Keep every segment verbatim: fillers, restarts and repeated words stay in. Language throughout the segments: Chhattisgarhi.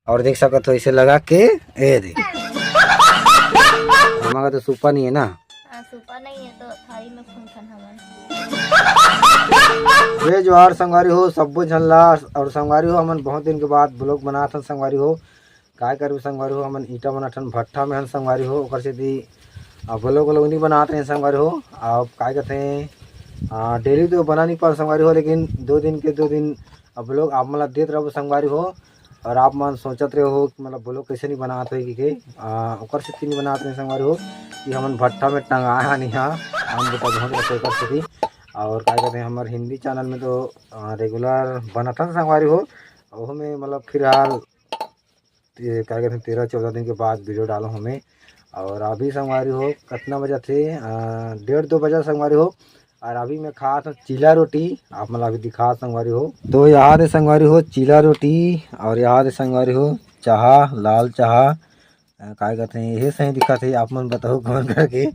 और देख सकत हो, ऐसे लगा के, ए दे। हमारा तो सुपा नहीं है ना। हाँ, सुपा नहीं है तो थाली में फूंकन हमन। जय जोहार संगवारी हो, सब्बो झन ला। और संगवारी हो, हमन बहुत दिन के बाद vlog बनात हन संगवारी हो। काय करबे संगवारी हो, हमन ईटा मन अठन भट्ठा में हन संगवारी हो, ओकर सेती आ, vlog vlog नहीं बनात रहे संगवारी हो। अब काय कहते हैं, आ, daily तो बना नहीं पान संगवारी हो, लेकिन दो दिन के दो दिन अब vlog आप मन ला देत रहबो संगवारी हो। और आप मन सोचत रहे हो कि मतलब vlog कैसे नहीं बनात होही कि के, आ, ओकर सेती नहीं बनात रहे संगवारी हो कि हमन भट्ठा में टंगाए हन इहाँ, हम बता बहुत रहे ओकर सेती। और काय कहते हैं, हमर हिंदी channel में तो, आ, regular बनत हन संगवारी हो, ओहू में मतलब फिलहाल ते-, का कहते हैं, तेरह चौदह दिन के बाद video डालो हमें। और अभी संगवारी हो, कितना बजा थे? आ, डेढ़ दो बजा संगवारी हो। और अभी मैं खात हूँ चीला रोटी, आप मन ला अभी दिखा संगवारी हो। तो यहाँ दे संगवारी हो चीला रोटी, और यहाँ दे संगवारी हो चाहा, लाल चाहा। अ, काय कहते हैं, यही सही दिखा थे, आप मन बताओ comment करके।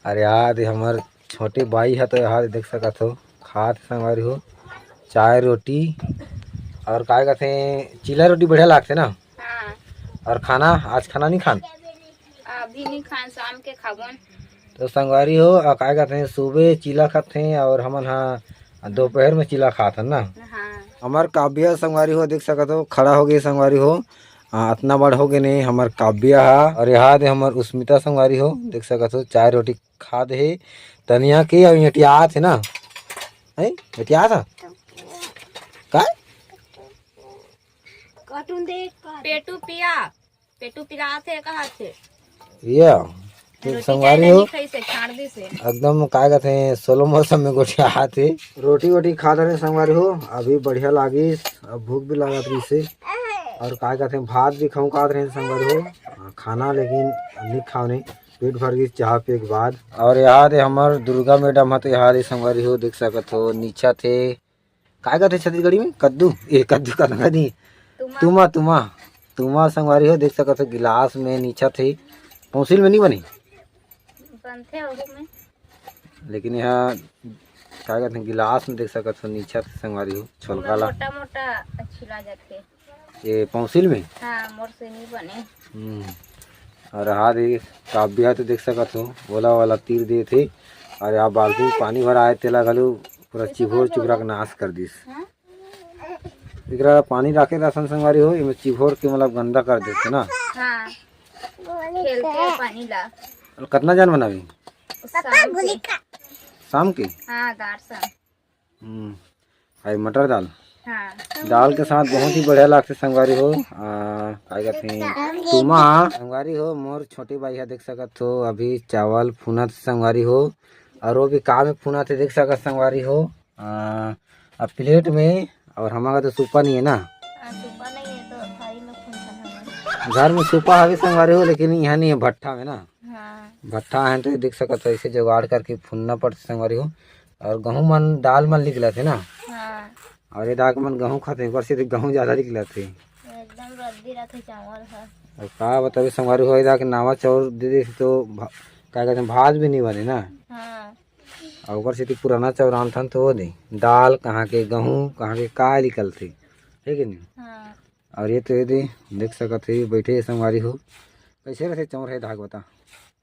और यहाँ दे हमर छोटे बाई है, तो यहाँ दे देख सकत हो, खात संगवारी हो चाय रोटी। और काय कहते हैं, चीला रोटी बढ़िया लागथे ना। हाँ। और खाना, आज खाना नहीं खान? अभी नहीं खान, शाम के खाबन। तो संगवारी हो, आ, काय कहते हैं, सुबह चीला खाते हैं और हमन हा दोपहर में चीला खात हन ना। हाँ। हमर काव्या संगवारी हो, देख सकत हो, खड़ा हो गए संगवारी हो। आ, अतना बड़ हो गए ने हमर काव्या हा। और यहाँ दे हमर उस्मिता संगवारी हो, देख सकत हो, चाय रोटी खा दे हे तनिया के, अउ एटियात हे ना, है एटियात हे। का? कार्टून देख, कार्टून। पेटू पिया, पेटू पिरात हे, कहा थे? ये तो रोटी संगवारी चाय हो, नहीं खाई से, छाड़ दी से। एकदम काय कहते हैं, स्लो मौसम में गोठियात हे। रोटी वोटी खा रहे संगवारी हो, अभी बढ़िया लागिस, अब भूख भी लागत रही से। और काय कहते हैं, भात भी खाऊं कात रहे संगवारी हो, खाना लेकिन नहीं खाओ नहीं। पेट भर गई चाह पिए के बाद। और यहाँ दे हमर दुर्गा मैडम ह, तो यहाँ दे संगवारी हो, देख सकत हो, नीचा थे, काय कहते छत्तीसगढ़ी में? कद्दू, ये कद्दू का लगा नहीं। तुमा। तुमा, तुमा, तुमा संगवारी हो, देख सकत हो, गिलास में नीचा थे, पौसिल में नहीं बनी। बनथे ओहू में। लेकिन यहाँ काय कहते हैं, गिलास में देख सकत हो, नीचा थे संगवारी हो, छोलका ला। मोटा मोटा छिला जाथे। ये पौसिल में? हाँ, मोर से नहीं बने। हम्म। और यहाँ दे काव्या तो देख सकत हो, ओला वाला तीर दे थे। और यहाँ बाल्टी में पानी भरा है, तेला घलो पूरा चिभोर चुभरा के नाश कर दिस। हाँ? एकरा पानी राखे रासन संगवारी हो, एमे चिभोर के मतलब गंदा कर देथे ना। हाँ। खेलथे पानी ला। और कितना जन बनावी? शाम के। शाम के? हाँ, दार शाम। हम्म, अउ मटर दाल। हाँ। दाल के साथ बहुत ही बढ़िया लागथे संगवारी हो। आ, काय कहथे? तुमा। संगवारी हो, मोर छोटे बाई ह, देख सकत हो, अभी चावल फुनत संगवारी हो, और वो भी का में फुनत हे, देख सकत संगवारी हो। आ, अब प्लेट में, और हमारा तो सुपा नहीं है ना। हाँ, सुपा नहीं है तो थाली में फुनथन हमन। घर में सुपा हवे संगवारी हो, लेकिन यहाँ नहीं है, भट्ठा में ना। हाँ। भट्ठा है तो देख सकत हो, ऐसे जुगाड़ करके फुनना पड़थे संगवारी हो। और गहूं मन, दाल मन निकलत हे ना। हाँ। और ये दाग मन गहूं खाते हैं, ऊपर से तो गहूं ज्यादा निकलत हे। एकदम रद्दी रथे चावल ह। अब का बताबे संगवारी हो, ये दाग नावा चाउर दे दे तो भा-, का कहते हैं, भात भी नहीं बने ना। हाँ। और ऊपर से तो पुराना चाउर आनथन तो वो दे, दाल कहाँ के, गहूं कहाँ के, का निकलथे, है कि नहीं? हाँ। और ये तो ये दे, देख सकत हे, बैठे हे संगवारी हो। कैसे रथे चाउर हे दाग बता?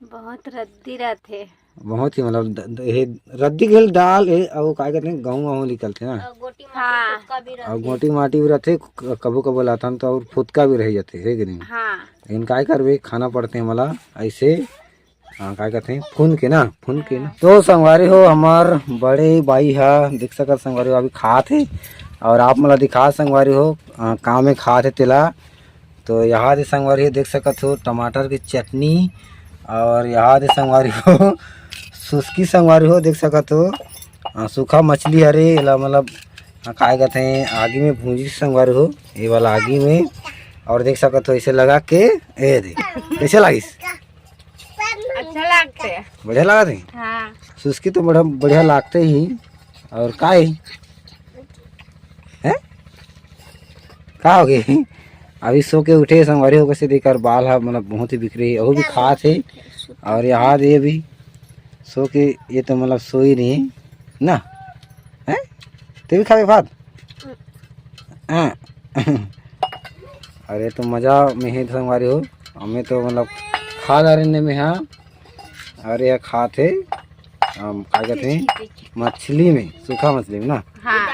बहुत रद्दी रथे। बहुत ही मतलब द-, द-, हे रद्दी के दाल हे, अउ का कहते हैं, गहूं वहूं निकलथे ना। और गोटी माटी हाँ। फुटका भी रथे। और गोटी माटी भी रथे, क-, कबो कबो लाथन तो और फुटका भी रह जाथे, है कि नहीं? हाँ। लेकिन काय करबे, खाना पड़थे हमला ऐसे। हाँ, का कहते हैं, फुन के ना, फुन के ना। तो संगवारी हो, हमार बड़े बाई हा, देख सकत संगवारी हो, अभी खात हे। और आप मन ला दिखा संगवारी हो, आ, का में खात हे तेला। तो यहाँ दे संगवारी हो, देख सकत हो, टमाटर की चटनी। और यहाँ दे संगवारी हो, सुस्की संगवारी हो, देख सकत हो, आ, सूखा मछली हरे, एला मतलब, आ, काय कहते हैं, आगी में भूंजी संगवारी हो, ये वाला आगी में। और देख सकत हो, इसे लगा के, ए दे, कैसे लागिस? अच्छा लागथे। बढ़िया लागत हे? हाँ। सुस्की तो बड़ा बढ़िया लागथे ही। और का हे? हैं? का हो गए? अभी सो के उठे संगवारी हो, कैसे देकर बाल हा, मतलब, बहुत ही बिखरे हे, वो भी खात हे। और यहाँ दे भी सो के, ये तो मतलब सो ही नहीं ना, हैं? ते भी खाबे भात? हाँ। अरे तो मजा में हे संगवारी हो, हमें तो मतलब खा डारे ने में हा। अरे ये खात हे, हम का कहते हैं, मछली में, सूखा मछली में ना। हाँ।